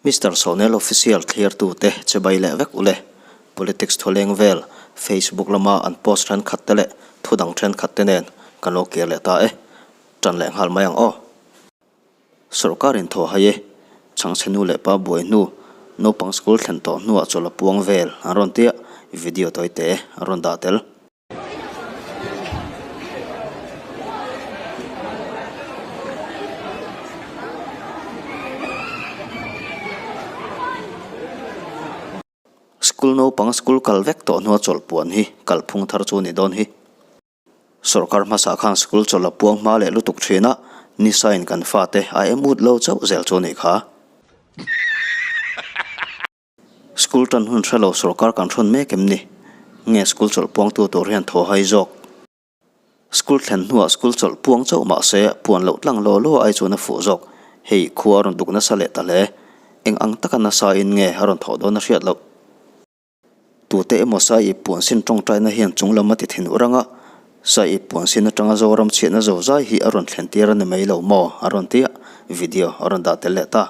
Mister Sonel Official thlirtute che bai leh vek ule. Politics thawleng vel Facebook lama an post thenkhat te leh thudang thenkhat te nen kan lo kir leh ta e. Tan leh nghal mai ang aw. Sorkar in thaw hai e. Chhangchhe nu leh pa buai hnu, naupang school thlen tawh hnuah chawlh a puang vel an rawn tia, video tawi te an rawn dah tel. School naupang school kal vek tawh hnua chawlh puan hi kalphung thar chu a ni dawn hi. Sorkar hmasa khan school chawlh a puang hma leh lutuk thin a, nisa in kan fate a em ut lo chauh zel chu a nih kha. School tan hun hre lo sorkar kan hrawn mek em ni? Nge school chawlh puangtu tur hian thaw hai zawk? School thlen hnuah school chawlh puang chauh mah se puan loh tlang law law ai chuan a fuh zawk. Hei khua a rawn duk nasa leh ta hle. Eng ang taka nasa in nge a rawn thawh dawn a hriat loh. Tute emaw sai ip puan sin tawngtaina hian chung lam a ti thin ur anga, sai ip puan sin atanga Zoram chhiatna zo zai hi a rawn thlen tir a ni mai lo maw? a rawn ti a, video a rawn dah tel leh ta.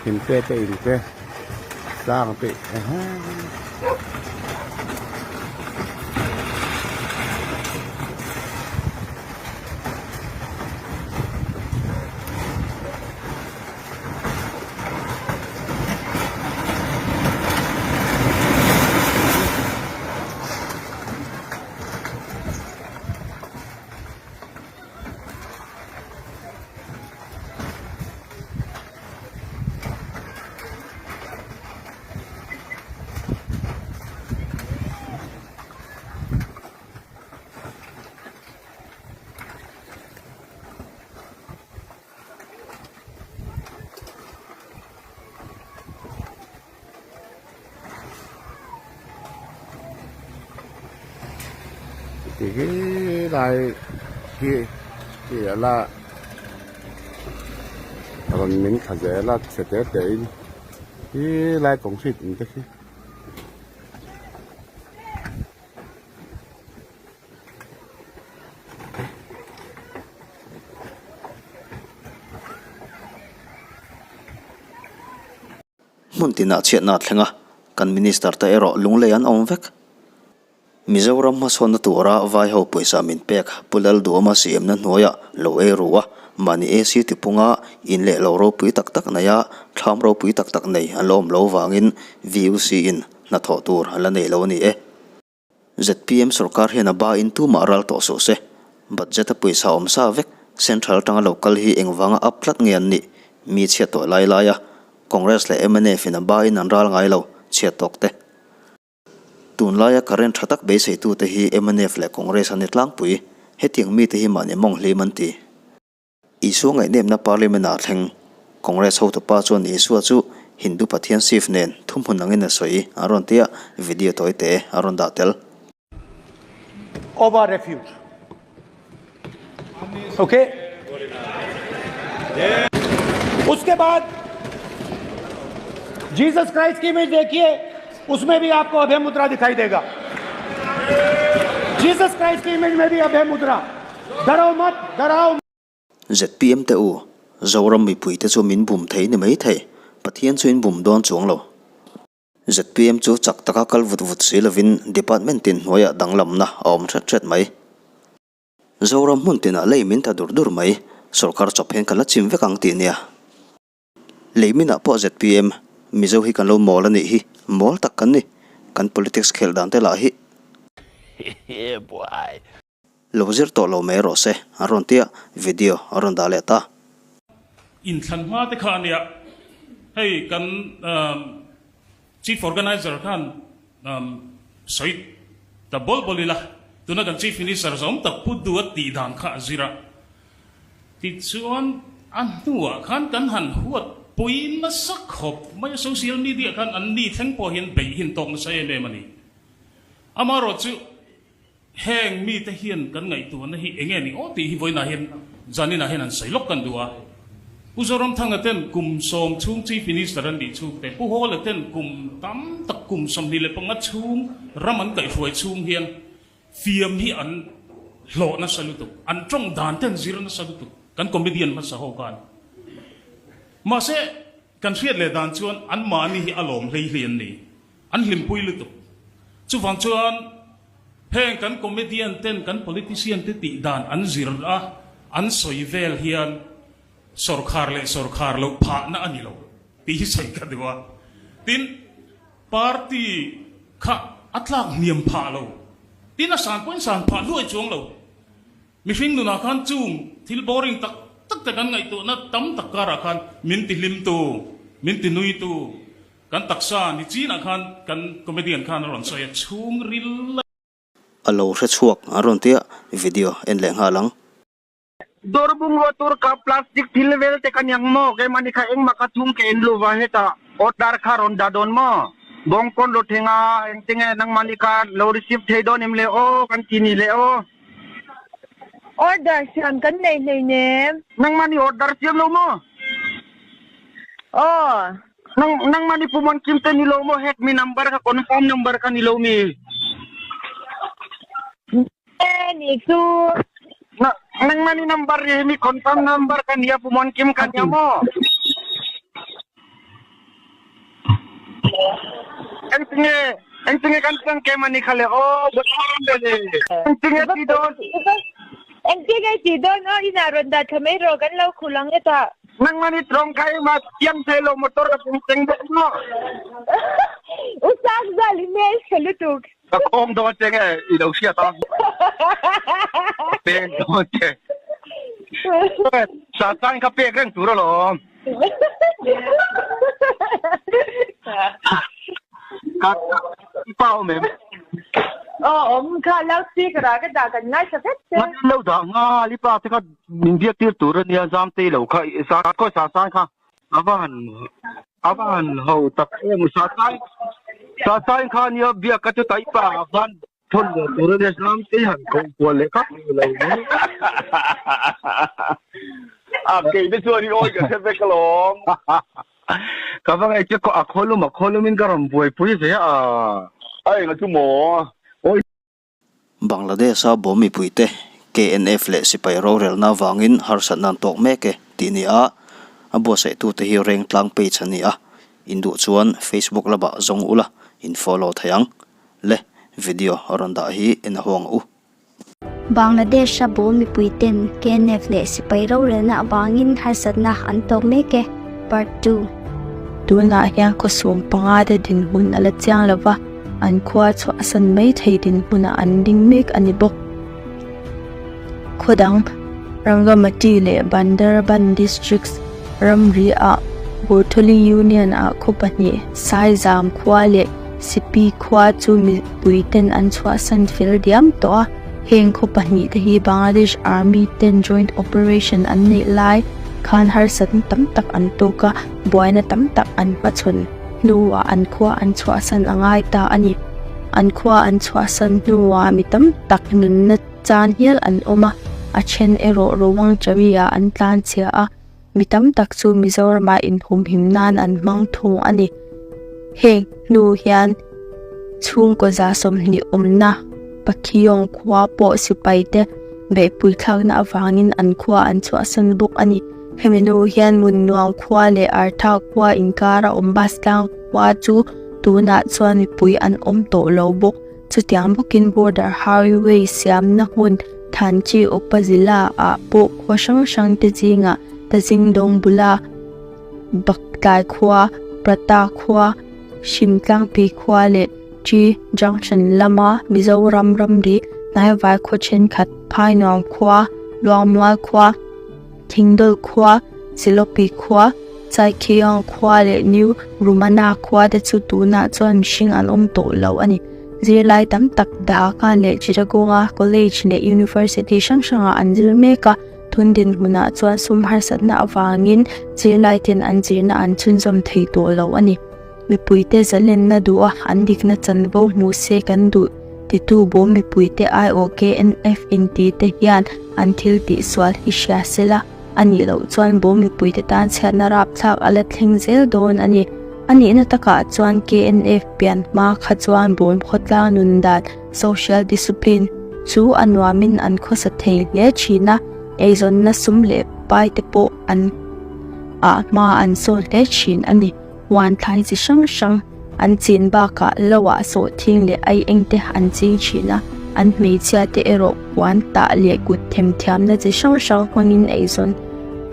Thingte te in te tlang te Ti hi lai hi hi ala rawn min thla zel a chhe te te in hi lai concrete in te khi. Hmun tinah chhiatna a thleng a, kan Minister te erawh lunglei an awm vek. Mizoram hmasawnna tura vaiho pawisa min pek Pu Lalduama siamna hnuaiah lo ei ru a, mahni AC tipunga in leh lo ropui tak tak nei a, thlam ropui tak tak nei an la awm lo vangin VUC in hnathawh tur an la nei lo a ni e. Zpm sorkar hian a ba in tumah ral tawh suh se. Budget a pawisa awm sa vek, Central atanga lo kal hi engvanga up tlat nge an nih? Mi chhiat tawh lai lai a, Congress leh mnf in a ba in an ral ngai lo, chhiat tawk te. Tunlaia current tha tak beiseitute hi mnf leh Congress an ni tlangpui, hetiang mite hi mahni mawng hlim an ti. Isua ngaihnepna Parliament-ah thleng Congress hotupa chuan Isua chu Hindu pathian Shiv nen thuhmun angin a sawi a rawn ti a, video tawi te a rawn dah tel. of our refuge. Okay? उसके बाद Jesus Christ की image देखिए उसमें भी आपको अभय मुद्रा दिखाई देगा जीसस क्राइस्ट की इमेज में भी अभय मुद्रा डरो मत डराओ ZPM te u, Zoram mipuite chu min bum thei ni mai thei, Pathian chu in bum dawn chuang lo. ZPM chu chak taka kal vut vut si lovin department tin hnuaiah danglamna a awm hret hret mai. Zoram hmun tinah lei min ta dur dur mai, sorkar chawp hian kan la chim vek ang tih nia. Lei minah pawh zpm, Mizo hi kan lo mawl a nih hi, mawl tak kan ni, kan politics khelh dan te lah hi. Lo zir tawh lo mai rawh se, an rawn ti a, video a rawn dah leh ta. Inthlan hma te kha a nia, hei kan Chief Organizer khan sawi ta bawl bawl ila, tuna kan Chief Minister zawm tak Pu Duat tih dan kha a zir a, tichuan a hnuah khan kan han huat pui nasa khawp mai a, social media khan an ni thleng pawh hian beih hi an tawk nasa em em a ni. Amaherawhchu. Heng mite hian kan ngaihtuahna hi eng nge ni aw tih hi vawiinah hian zaninah hian an sawi lawk kan duh a. Pu Zoramthanga ten kum sawm chhung Chief Minister an nih chhung te, Pu Hawla ten kum tam tak kum 25 chhung ram an kaihhruai chhung hian fiam hi an hlawh nasa lutuk, an tawng dan te an zir nasa lutuk kan comedian hmasa ho khan. Mahse, kan hriat leh dan chuan anmahni hi a lawm hlei hlei an ni, an hlimpui lutuk. Chuvang chuan heng kan comedian ten kan politician te tih dan an zir a, an sawi vel hian Sawrkhar leh sawrkhar loh phahna a ni lo tih hi sawi ka duh a. Tin, party kha a tlak hniam phah lo. Tin, a san pawhin san phah hluai chuang lo. Mihring nunah khan chung thil boring tak tak te kan ngaihtuahna tam tak karah khan min ti hlimtu, min ti nuitu, kan taksa ni chinah khan kan comedian khan a rawn sawi a, chhungril a. A lo hre chhuak an rawn tia video en leh nghal ang. Dawr bungrua tur kha plastic thil vel te ka niang maw? Keimahni kha engmah ka chhung ke in luva hetah order kha rawn dah dawn maw? Bawngkawn rawt thenga engtinge nangmahni kha lo receive thei dawn em le aw kan ti ni le aw. Order siam kan nei hleinem. Nangmahni order siam lo maw? Aw. Nang nangmahni Pumon Kim te ni lo maw? Het mi number kha confirm number kha ni lo mi? E nih chu. Na nangmah ni number hi mi confirm number ka nia Pu Mon Kim ka nia maw? Engtinge engtinge kan chang kem ani kha le aw le. Engtinge ti dawn? Engtinge ti dawn aw inah rawn dah thla mai rawh kan lo khul ang hetah. Nangmah ni tlawng kai ma tiang thei lo motor ka pung cheng bawk maw? U Sangzal i hmel tha lutuk. Ka khawng dawn che nge i lo hriat a? Ka pek dawn che. Sasang kha pek reng tur alawm. Ka i pa awm em? Aw awm kha loudspeaker ah ka dah kan ngaithla vek che. Ngati lo dah nghal i pa te kha min biak tir tur ania Zamtei lo kha khawi Sasang kha a va han A va han ho tak em Satai Satai kha nia biak ka chu tai pa ah khan thawn leh tur ania Sam te han koh kual leh kak ni lo mai. A kei te chuan i awi ka hre vek alawm. Ka va ngaih che a khawlum a khawlum in ka rawn buaipui ve a. A enga chu maw? Awi. Bangladesh-a bawm mipuite KNF leh sipai rorelna avangin harsatna an tawk mek e tih ni a, a buatsaihtute hi Rengtlang page a ni a, in duh chuan Facebook lamah zawng ula in follow thei ang. Le video a rawn dah hi en a huang u. Bangladesh-a bawm mipuiten KNF leh sipai rorelna avangin harsatna an tawk mek e, Part ii. Tunah hian khawsum pangate dinhmun a la chiang lova. An khua chu a san mai thei dinhmunah an ding mek a ni bawk. Khaw dang, Rangamati leh Bandarban districts ramri ah Burtholi Union ah khaw pahnih, Saizam khua leh Sipi khua chu mipui ten an chhuahsan fel diam tawh a. Heng khaw pahnih te hi Bangladesh Army ten joint operation an neih lai khan harsatna tam tak an tawk a, buaina tam tak an hmachhawn. hnuah an khua an chhuahsan a ngai ta a ni. An khua an chhuahsan hnuah mi tam tak nunna chan hial an awm a, a then erawh Rawangchari-ah an tlan chhia a, mi tam tak chu Mizoramah inhumhim nan an hmang thung a ni. Heng hnu hian chhungkaw 20 awmna Pakhiyong khua pawh sipaite beihpui thlakna avangin an khua an chhuahsan bawk a ni. Hemi hnu hian Munnuang khua leh Artha khua inkara awm bus tlang khua chu tunah chuan mipui an awm tawh lo bawk. Chutiang bawkin Border Highway siamna hmun Thanchi Upazila ah pawh khua hrang hrang te zingah Tazingdawng bula Baktlai khua, Prata khua, Hrimtlangpi khua leh Ṭi Junction lama Mizoram ramri hnaivai khaw thenkhat Phainuam khua, Luangmual khua, Thingdawl khua, Silopi khua, Chaikhiang khua leh New Rumana khua te chu tunah chuan mihring an awm tawh lo a ni. Zirlai tam tak Dhaka leh Chittagong-a college leh university hrang hrangah an zir mek a, tun dinhmunah chuan sum harsatna avangin zirlai ten an zirna an chhunzawm thei tawh lo a ni. Mipuite zalenna duh a, an dikna chanvo hmu se kan duh titu bawm mipuite aiawh KNF inti te hian an thil tihsual hi hria se la. A nih loh chuan bawm mipuite tan chhiatna rapthlak a la thleng zel dawn a ni. A nihna takah chuan KNF pian hma kha chuan bawm khawtlang nun dan, social discipline, chu a nuamin an khawsa thei hle thin a, eizawnna sum leh pai te pawh an ah hma an sawn hle thin a ni. Huan thlai chi hrang hrang an chin bakah lo ah sawhthing leh ai eng te an ching thin a, an hmeichhia te erawh puan tah leh kut themthiamna chi hrang hrang hmangin eizawn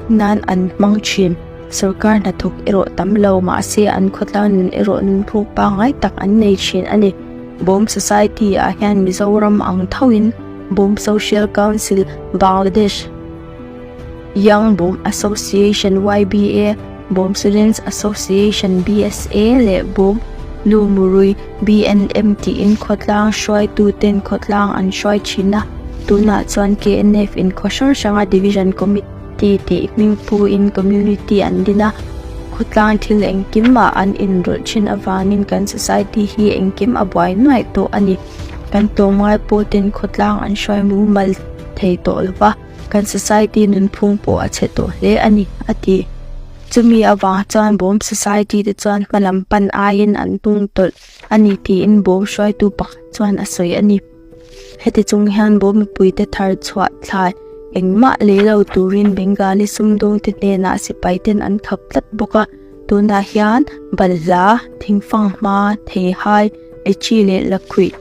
nan an hmang thin. Sorkar hnathawk erawh tam lo mahse an khawtlang nun erawh nunphung pangngai tak an nei thin a ni. Bawm Society ah hian Mizoram ang thoin Bawm Social Council, Bangladesh, Young Bawm Association, YBA, Bawm Students Association, BSA, leh Bawm Nu Murui, BNM, tiin khawtlang hruaituten khawtlang an hruai thin a. Tunah chuan KNF in khaw hrang hranga Division Committee tih hming puin Community an din a. Khawtlang thil engkimah an inrawlh thin avangin kan society hi engkim a buai nuaih tawh a ni. Kan tlawmngai pawlten khawtlang an hruai mumal thei tawh lo va. Kan society nunphung pawh a chhe tawh hle a ni, a ti. Chumi avang chuan bawm society te chuan hma lam pan aiin an hnung tawlh a ni tiin bawm hruaitu pakhat chuan a sawi a ni. Heti chung hian bawm mipuite thar chhuah thlai engmah lei lo turin Bengali sumdawngte hnenah sipai ten an khap tlat bawk a. Tunah hian balhla, thingfanghma, theihai, echi leh lakhuih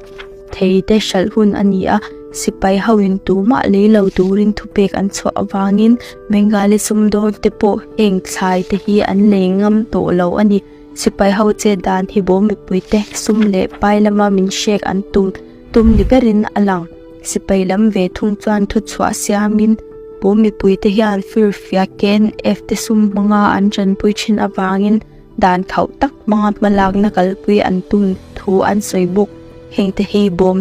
thei te hralh hun a ni a, sipai ho in tumah lei lo turin thupek an chhuah avangin Bengali sumdawn te pawh heng thlai te hi an lei ngam tawh lo a ni. Sipai ho chet dan hi bawm mipui te sum leh pai lama min hrek an tum tum ni berin a lang. Sipai lam ve thung chuan thuchhuah siamin bawm mipui te hian firfiak KNF te sum hmanga an tanpui thin avangin Dan khauh tak hmanga hmalakna kalpui an tum thu an sawi bawk. Hengte hi bawm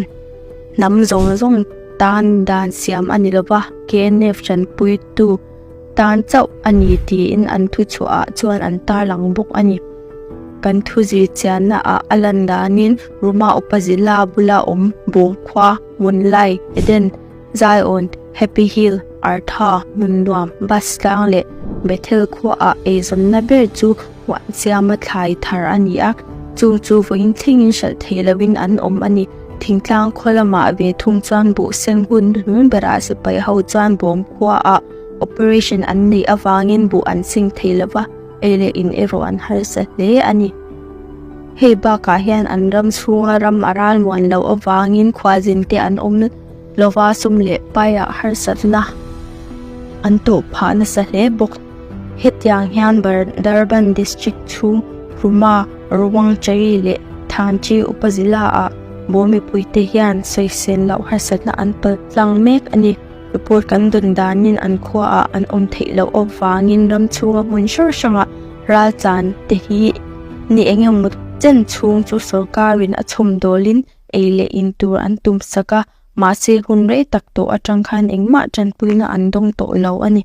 hnam zawng zawng tan dan siam a ni lova, KNF tanpuitu tan chauh a ni tiin an thuchhuahah chuan an tarlang bawk a ni. Kan thu zirchianna ah a lan danin Ruma Upazila bula awm bawm khua Moonlight Eden Zion, Happy Hill, Artha, Hmunnuam, Bus tlang leh Bethel khuaah eizawnna ber chu huan siama thlai thar a ni a, chung chu vawiin thlengin hralh thei loin an awm a ni. Thingtlang khaw lamah ve thung chuan buh seng hun hnung berah sipai ho chuan bawm khuaah operation an neih avangin buh an seng thei lo va, ei leh in erawh an harsa hle a ni. Hei bakah hian an ram chhunga ram a ralmuan loh avangin khuazin te an awm. Lova sum leh paiah harsatna an tawh phah nasa hle bawk. Hetiang hian Durban District chhung Ruma, Ruangchari leh Thanchi Upazila-ah bawm mipuite hian sawisel loh harsatna an pal tlang mek a ni. Report kan dawn danin an khuaah an awm theih loh avangin ram chhunga hmun hrang hrangah raltlan te hi ni engemaw chen chhung chu sorkarin a chhawmdawlin ei leh in tur an tum sak a, mahse hun rei tak tawh atang khan engmah tanpuina an dawng tawh lo a ni.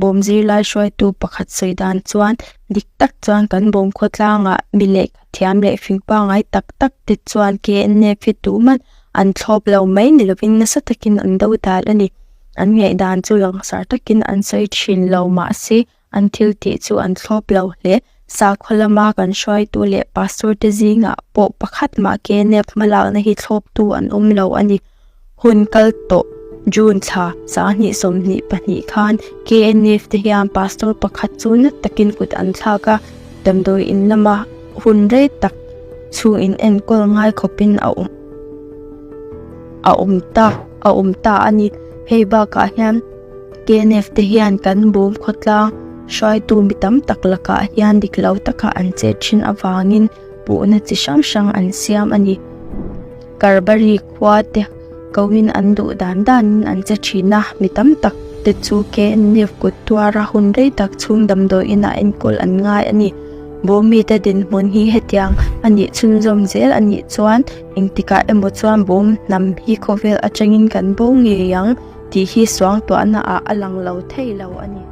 Bawm zirlai hruaitu pakhat sawi dan chuan dik tak chuan kan bawm khawtlangah mi lehkha thiam leh fing pangngai tak tak te chuan KNF hi tuman an thlawp lo mai ni lovin nasa takin an do dal a ni. An ngaihdan chu langsar takin an sawi thin lo mahse An thil tih chu an thlawp lo hle. Sakhaw lama kan hruaitu leh pastor te zingah pawh pakhat mah KNF hmalakna hi thlawptu an awm lo a ni. Hun kal tawh June thla 2022 khan KNF te hian pastor pakhat chu na takin kut an thlak a, damdawi in lama hun rei tak chhung in enkawl ngai khawpin a awm a awm ta a awm ta a ni. Hei bakah hian. KNF te hian kan bawm khawtlang hruaitu mi tam tak lakah hian dik lo taka an chet thin avangin puhna chi hrang hrang an siam a ni. Karbari khua te koin an duh dan danin an che thin a, mi tam tak te chu KNF kut tuara hun rei tak chhung damdawi inah enkawl an ngai a ni. Bawm mite dinhmun hi hetiang a nih chhunzawm zel a nih chuan engtikah emaw chuan bawm hnam hi khawvel atangin kan bo ngei ang. Tih hi suangtuahna ah a lang lo thei lo a ni.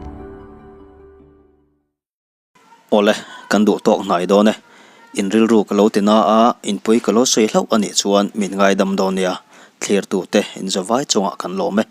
Awle, kan duh tawk hnai dawn e. In rilru ka lo ti na a, inpui ka lo sawi hlauh a nih chuan min ngaidam dawn nia. Thlirtute in zavai chungah kan lawm e.